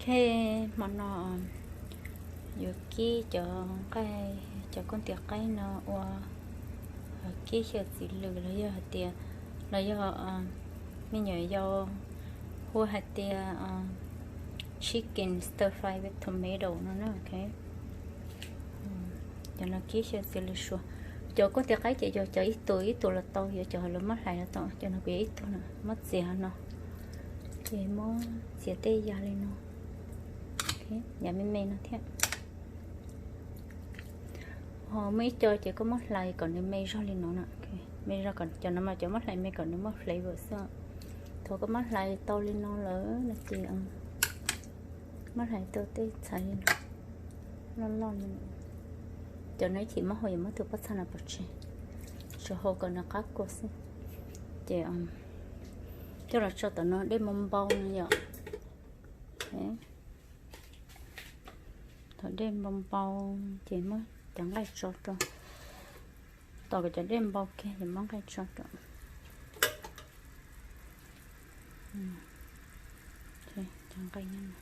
Hmo no yuav kib cov nqaij, cov kooj tis qaib no ua kib xyaw txiv lws los yog hais tias, los yog me nyuam yaus hu hais tias chicken stir fry with tomato no na. Cov no kib xyaw txiv lws suav. Cov kooj tis qaib ces yog cov ib tug ib tug los tau, yog cov lawv muab hlais los tau. Cov no kuv yog ib tug no muab txiav no, ces muab txiav tej yam li no, yam me me no thiab. Ho muaj ib co ces koj muab hlais kom nws me zog li no na, me zog kom cov no mas cov muab hlais me kom nws muaj flavor xwb. Thaum koj muab hlais tau li no lawm no ces muab hlais tau tej txhais li no, loj loj li no. Cov no ib chim muab hau yuav muab tus pob txha no pov tseg, tsuas hau kom nws qab kua xwb. Ces coj los tso tom no dej npau npau no yom. Thaum dej npau npau ces muab cov nqaij tso rau. Tos kom cov dej npau kiag ces muab nqaij tso rau. Cov nqaij nyob no.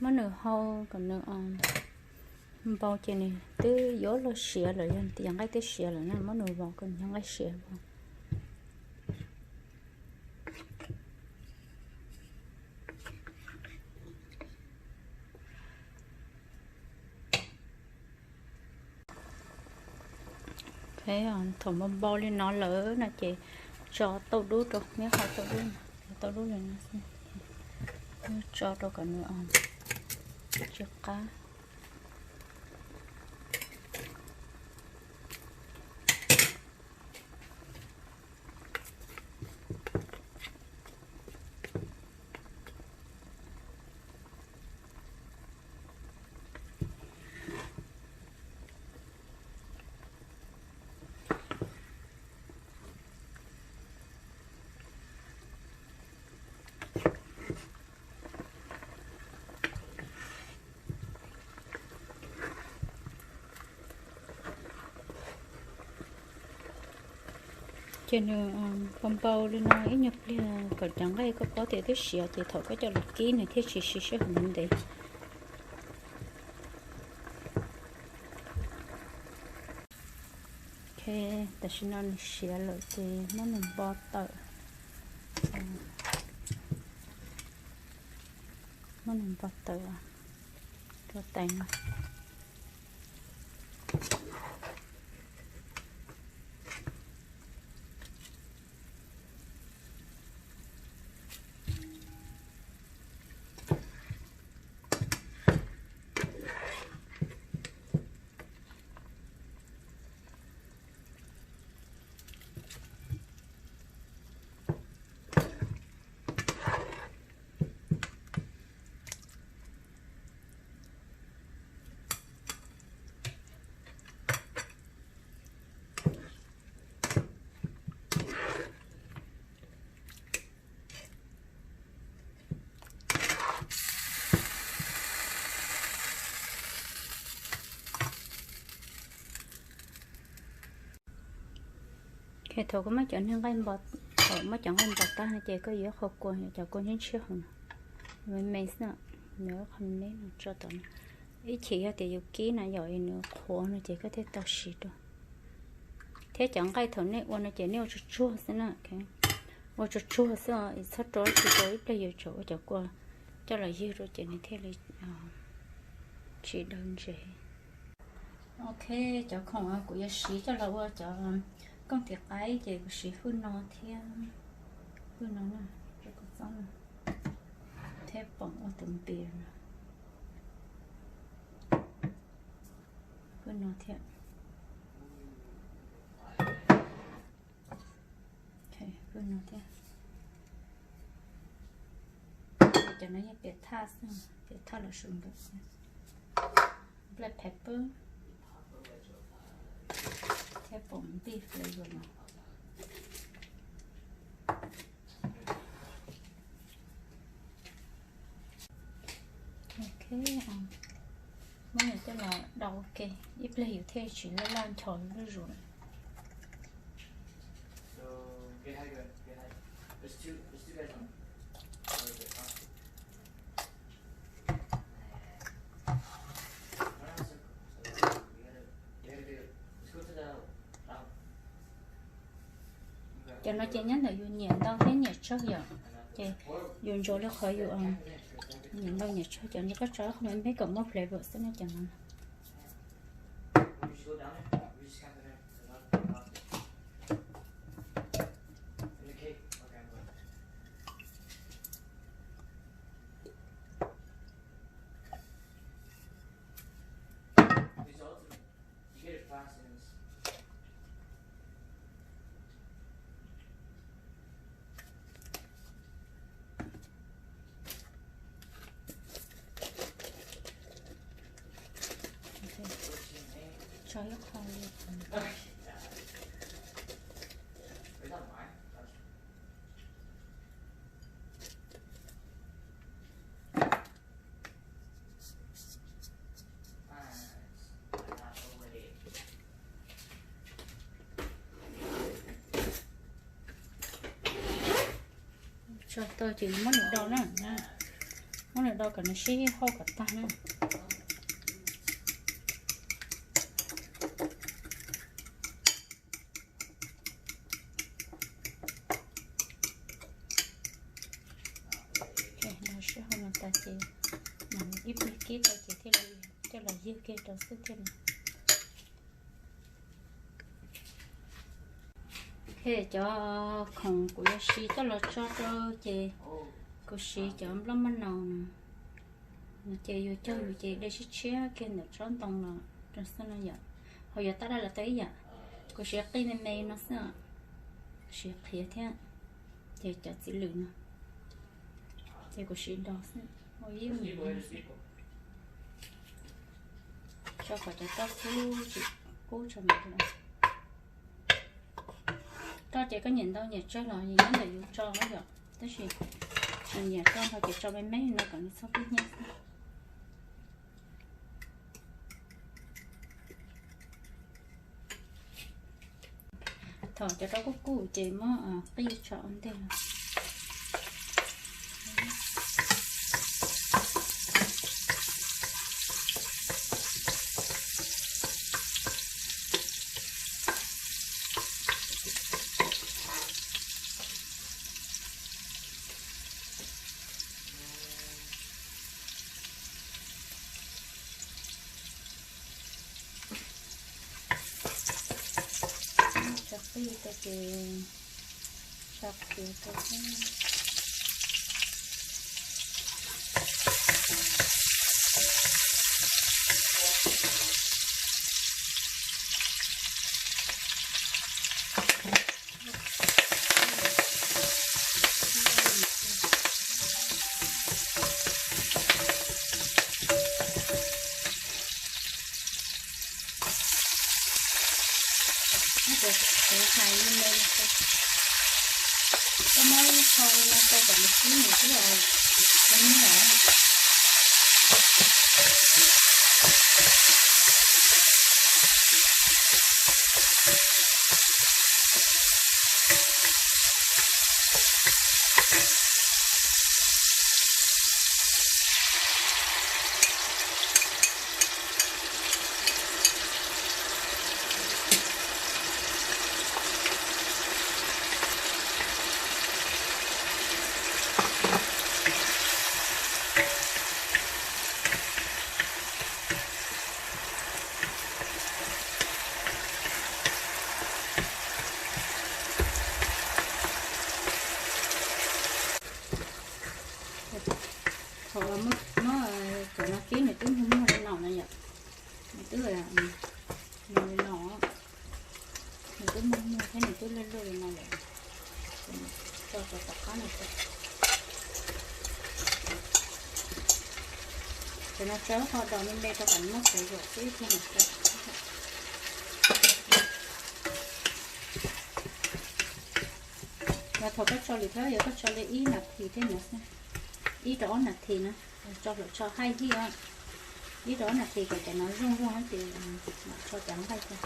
Muab nws hau kom nws npau ces nws twb yuav luag siav lawm, yog tias nqaij twb siav lawm na, muab nws vau kom nws nqaij siav vau. Thaum npau npau li no lawm no ces tso tauj dub rau, neb qhov tauj dub, tauj dub li no xwb, tso rau kom nws tsw qab. Ces nws npau npau li no ib nyuag pliag kom cov nqaij koj paub tias twb siav ces thaum koj coj los kib nws thiaj tsis siav siab heev ntev. Ok, tam sim no nws siav lawm ces muab nws npo tawm, muab nws npo tawm rau tais no. Thaum koj muab cov nqaij npo, thaum muab cov nqaij npo tag no ces koj yuav qhov kua, cov kua ntshiab ntshiab hauv no, me me xwb, yuav qhov me me no tso tom no. Ib chim yog tias yus kib na yom, nws qhuav no ces koj thiaj tau siv rau. Thiab cov nqaij thaum nej ua no ces nej ua tsuag tsuag xwb na, ua tsuag tsuag xwb, txhob rau tsis rau ib pliag yus tseem ua cov kua coj los ywg rau ces nws thiaj li tsis daw ntsev. Ok, cov khoom kuv yuav siv coj los ua cov kooj tis qaib ces kuv siv hwj no thiab, hwj no na, rau kua txob no, thiab poom ua tus npias no, hwj no thiab, hwj no thiab. Cov no yog piam thaj xwb, piam thaj los su ntawd xwb. Black pepper, thiab pom npij flavor no. Ok, muab nws coj los do ua ke, ib pliag yus thiaj tsis laj laj ncho zuj zus lawm. Cov no ces nyob ntawm yus nyiam ntau thiab nyiam tsawg yom, ces yus ntsuas li qhov yus nyiam ntau nyiam tsawg. Cov no koj tso qhov me me kom muaj flavor xwb no cov no. Tso ib qho li. Tso tau ces muab nws do na, muab nws do kom nws sib hauj kom tag na. Do sib hauj no tas ces ib pliag kib tau ces thiaj li coj los ywg kiag rau xwb thiaj no. Cov khoom kuv yuav siv coj los tso rau ces kuv siv cov nplooj maj naus no, ces yus cog yus ces de sib tshiab kiag ntawm tsob ntoo los rau xwb no yom. Ho yuav tab daj los tau ib yam, kuv siv qij me me no xwb, siv qhiav thiab, ces cov txiv lwm no ces kuv siv do xwb, ua ib mus. Tso kom cov toj kub tsis kub tso mus. Toj ces koj nyiam ntau nyiam tsawg los nyob ntawm yus tso yom, tab sis nyiam toj no ces tso me me no kom nws txhob kub hnyiab xwb. Thaum cov rau kub kub ces muab qij tso ua ntej no. Tso qij rau ces tso qhiav rau xwb. Koj muab ib qho no rau kom nws sib nws xwb os. Thaum muab cov no kib nws twb muag muag li no no yom, nws twb li no, nws twb muag muag thiab nws twb luj luj li no lawm, tso rau tom qab no tso. No tso ho dos me me rau kom muab xav zuam xwb thiaj li tso. Mas thaum koj tso lwm thawj yog koj tso li ib nas this thiab no xwb, ib rau ob nas this na, tso lawm tso haij hij, ib rau ob nas this kom cov no zoo luag ces mam tso cov nqaij rau.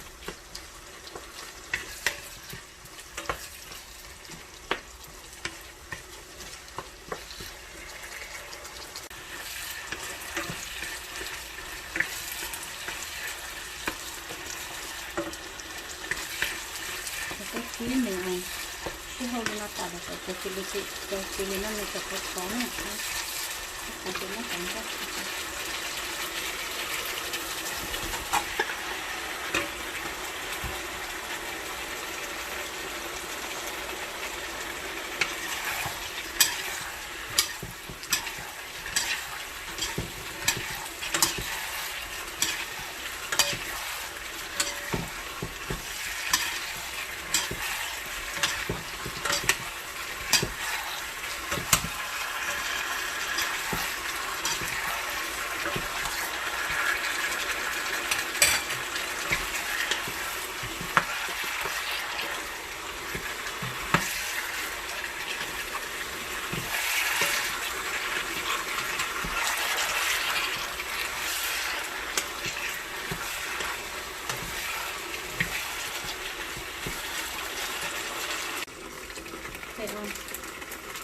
Peb kib nws sib hau li no tas lawm kom cov cia li, cov cia li no nws kom khov khov na, kom cia muab cov nqaij.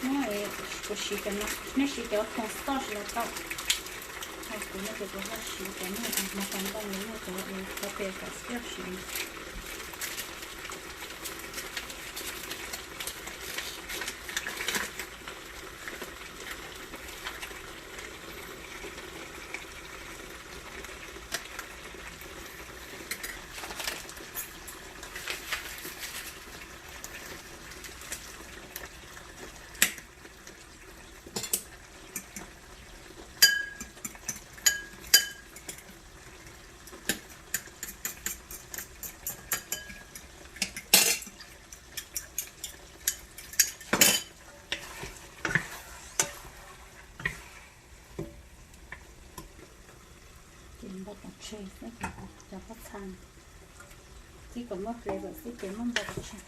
Muab, kuv siv cov no, nej siv cov cornstarch los tau. Kuv no ces kuv ho siv cov no, mov tas npaj no yog cov peb kom siv. Ces npau taws tseg xwb, cov pob txha tib kom muaj flavor xwb ces muab npau taws tseg.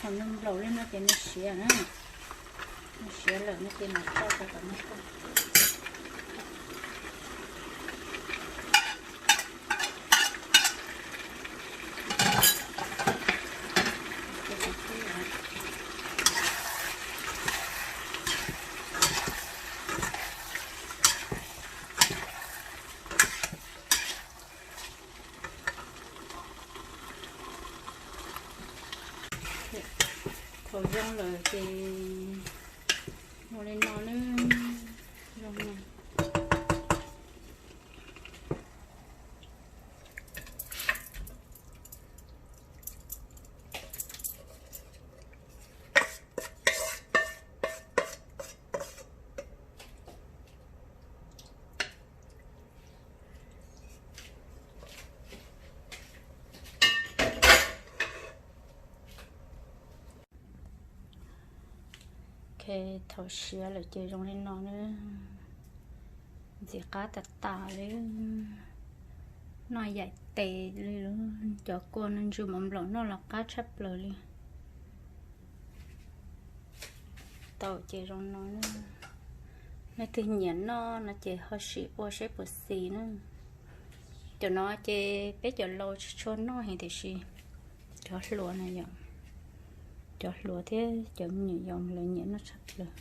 Thaum nws nplaum li no ces nws siav na, nws siav lawm no ces mam tso rau tom no. Thaum zoo lawm ces ua li no na, zoo no. Ok, thaum siav lawm ces zoo li no na, ntxim qab tas tas li, noj yaim tes li, cov kua no ntsw mov nplaum noj los qab tshaj plaws li. Tau ces zoo no, leej twg nyiam noj no ces ho sim ua saib puas xis na. Cov no ces peb cov laus tsis tshua noj heev tiam sis cov hluas no yom, cov hluas thiab cov me nyuam yaus lawv nyiam noj tshaj plaws.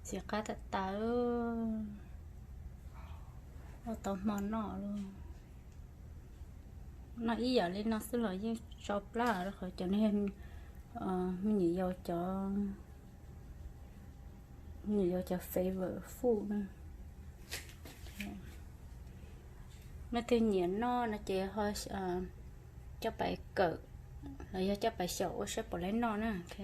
Txiv qab tag tas, ua tau hmo noj lawm. Noj ib yam li no xwb los yeej tso plab rau qhov cov ne, me nyuam yaus cov, me nyuam yaus cov favorite food na. Nej twg nyiam noj no ces ho coj pais kawm los yog coj pais xyaum ua saib puas laib noj na, ok.